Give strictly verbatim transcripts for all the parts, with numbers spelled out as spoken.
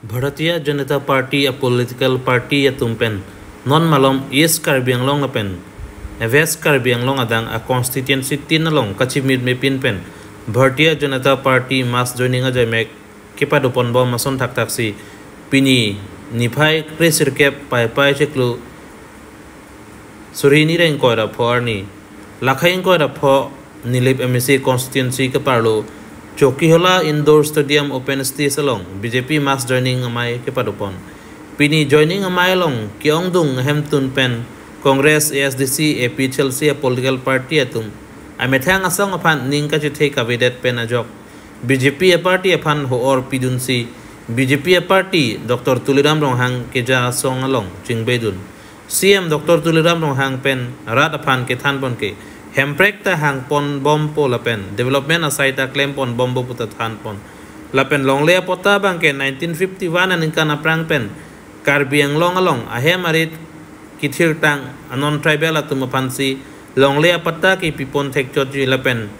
Bharatiya Janata Party a political party atum pen non malom East Karbi Anglong lapen West Karbi Anglong adang a constituency tin along kachimirmepin pen Bharatiya Janata Party mass joining ajaimek kepadoponbom ason thakthaksi pini niphai kresirkep Paipai chiklo suri hini ra ingkoi ra pho arni, lakhai ingkoi ra pho Nilip M A C constituency keparlo Chokihola Indoor Stadium open stage along B J P mass joining amei kepadopon. Pini joining amei along ke-ongdung ahemtun pen Congress, A S D C, A P H L C a political party atum amethang asong aphan ning kachethe kavedet pen ajok B J P a party aphan ho-or pidunsi B J P a party Doctor Tuliram Ronghang keja asong along chingbedun. C M Doctor Tuliram Ronghang pen rat aphan kethanpon ke Hemprek ta hangponbompo lapen development asai ta klemponbompo puta thanpon. Lapen longle apatta abang ke nineteen fifty-one aningkan aphrang pen Karbi Anglong along ahem arit kethirtang a non-tribal atum aphansi longle apatta kepipon thekchotji lapen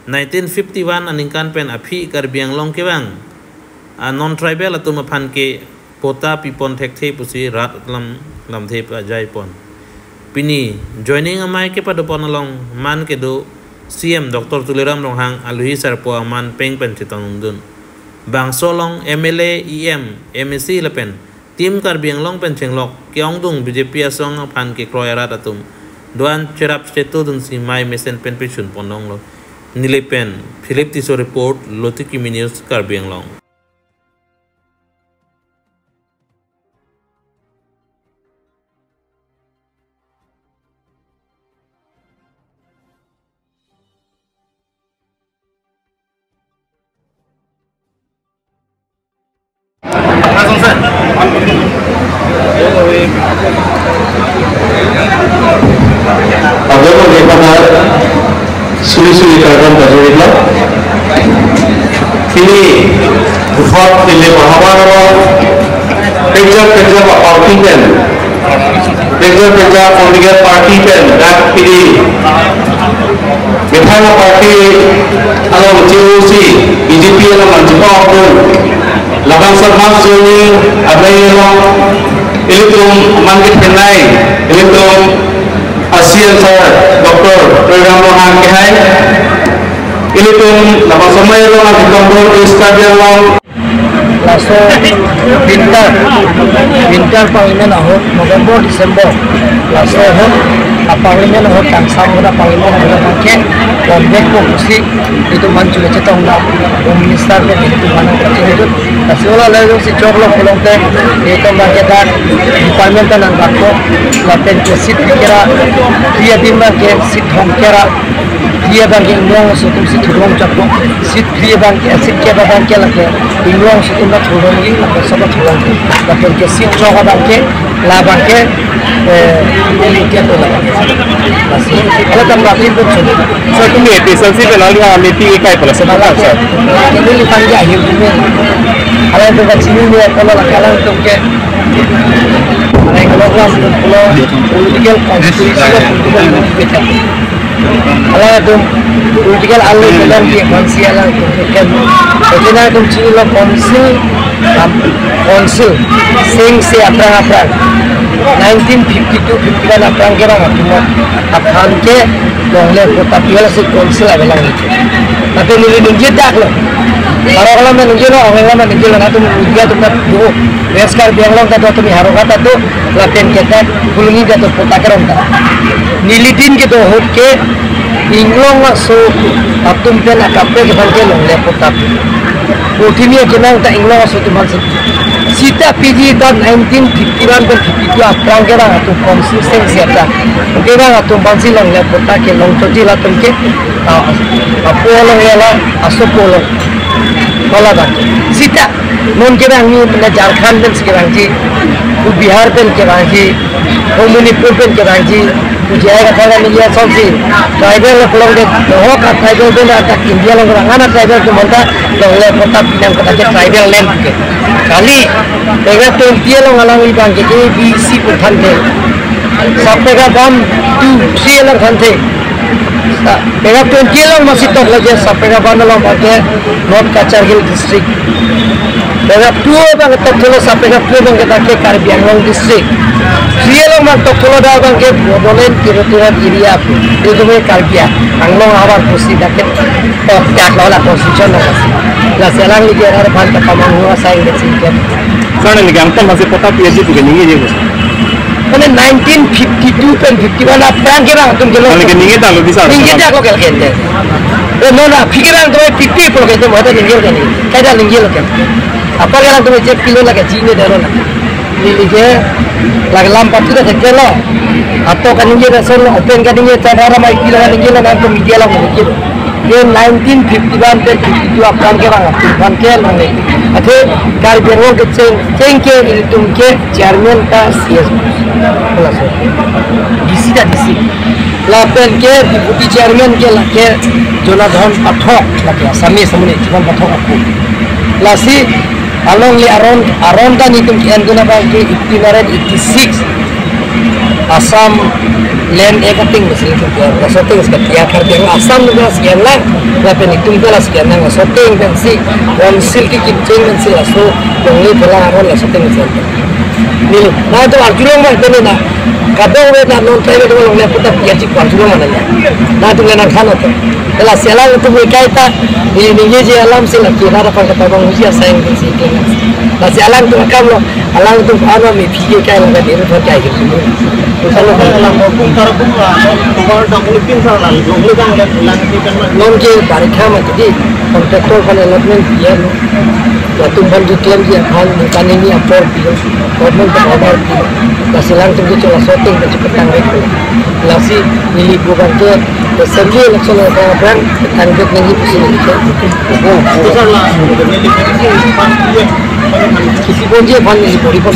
nineteen fifty-one aningkan pen aphi Karbi Anglong kevang a non-tribal atum aphan ke patta pipon thekthe pusi rat lam lamthe pajaipon. Pini joining amei kepadopon along man kedo C M Doctor Tuliram Ronghang aluhi sarpo aman peng pen chetongdun. Bangso along M L A, E M, M A C lapen Team Karbi Anglong pen chenglok ke-ongdung B J P asong aphan kekroi arat atum do-an cherap chetodunsi mei mesen pen pechunponlonglo. Nilip pen Philip Tisso report, Lotiki News, Karbi Anglong. Abang ni pada suri-suri karkan pajawit lo. Pini uphot pini berhabar lo. Pejak pejak aparti pen, pejak pejak political party pen dak pini methang aparti along C O C, B J P along manjupa akun. Labangso mass joining amei along ilitum aman kethenei, ilitum a C M sir Doctor Tuliram Ronghang kehai, ilitum labangso amei along abikom bor East Karbi Anglong. Laso winter, winter parliament ahut November, December. Laso ahut a parliament ahut kangsam ahut a parliament ahut abang ke convoke po pusi itum aman chule chetongdam, Home Minister pen itum aman kachinidun. Lasi ola lasi choklo pulote itum abang ke dak department ta nangkokpo, lapen ke seat kera, dia dim abang ke seat thomkep ra, dia abang ke Inglong aso atum seat thurong chokpo, seat dia abang ke, seat kep abang ke lake Inglong aso atum ta thurongji, lake sob ta thurongji. Lapen ke seat chok abang ke, labang ke, eh, ini ke to labang. Lasi, ala tam batin pun chok. Sir, tumi A P H L C pen alangli meeting ikai pala, sir, sir. Ini lipan ke ahir ini. Ala itu kan sini ni, kalau lake alang atum ke, ala yang kalau kelas itu, kalau political constituency, political motivation. Alangtum political alangtum ke konsil alangtum ke. Ejena atum chinilo konsil, am, konsil sengse aphrang aphrang, nineteen fifty-two fifty-one aphrang kevang atum aphan ke longle patta pi lasi konsil avelang. Tapi neli ningje dak lo. Parok alam ningje lo, ong alam ningje lo, latum ningje atum ta do. West Karbi Anglong ta do, tumi Howraghat ta do, lapen ke ta Phuloni ta do, patta kerong ta. Nelitum kedo ahut ke Inglong aso atum pen akaprek aphan ke longle patta. Prothom akenang ta Inglong aso atum aphan si. Seta piji ta nineteen fifty-one pen fifty-two aphrang kevang atum konsil sengse aphrang kevang atum aphansi longle patta kelong chotji latum ke, ah, apo along ya la, asopo along. Hala dak. Seta non kevangji, mane Jharkhand pen si kevangji, u Bihar pen kevangji, u Manipur pen kevangji, u J I Kathar kami ya sonsi tribal along de, ho ka tribal pen adak India along rangana tribal atum aphan ta longle patta pinang kata ke tribal land ke. Kali, pega twenty along alangli abang ke A B C pu thanthe. Sapega one, two, three along thanthe. Sa-, pega twenty along masi tok lagi, sapega one along abang ke North Cachar Hill District. Pe Pengap tu abang ke Toktholo, sa pengap tu abang ke ta ke Karbi Anglong district. Sri along abang Toktholo dak abang ke Bodoland Territorial Area pu. Itu ke Karbi Anglong awan pusi dak ke tok dak lo la constitution lo. Lasi alang ni ke arphan ta pamang hua saing ke singkep. Sana ni gangton masih kota P S G tu ke ningje je. Mane nineteen fifty-two pen fifty-one aphrang ke bang atum ke lo. Mane ke ningje ta lo bisa. Ningje ta lo ke kente. Eh, non aphi ke bang atum fifty pulo kente, mata ningje ke ni. Kaida ningje lo ke. Apa ke atum je pilo la ke jine daro la. Neli ke la lam patu ta ke lo. Ato kaningje ta son open kaningje ta rara mai pilo kaningje la nangtum media la ningje. Ke nineteen fifty-one pen fifty-two aphrang ke bang atum aphan ke lo ni. Athe Karbi Anglong kecheng, cheng ke ilitum ke chairman ta C S. Laso. D C ta D C. Lapen ke deputy chairman ke la ke Jonathan Pathak la ke Assamese amonit Jonathan Pathak aku. Lasi along le aron aron ta nitum ke-en dun abang ke eighteen eighty-six Assam Land Act ateng besi itu ke. Laso ateng sekat ya Karbi Anglong Assam juga sekian lang. Lapen itum ke la sekian lang laso ateng pensi council ke kimcheng pensi laso longle phelang aron laso ateng sekian. Neli, nangtum arjulong bang tene na. Kadokave na non tribal atum along le puta piaji arjulong mana ya. Nangtum le nangthan atum. Lasi alangtum ke kaita, neli ningje alam si la kira dapat kata bang usia sayang si kena. Lasi alangtum akam lo, alangtum ano mi phi ke kai lo ka diri thon kai ke. Kalau kalau alang kung tar kung la, kung tar kung pin sa la, longle kang le lang ti kan ma. Non ke barikha ma jadi contractor aphan allotment diya lo. Latum aphan keklem ji aphan, mungkin ini apor pilo, government aphan order pilo. Lasi alangtum ke cholaso ateng ke chepetang rek. Lasi neli pu abang ke assembly election abang petang rek nangji pusi neli ke. Sir, la, kisi ponji aphan neli pori pon.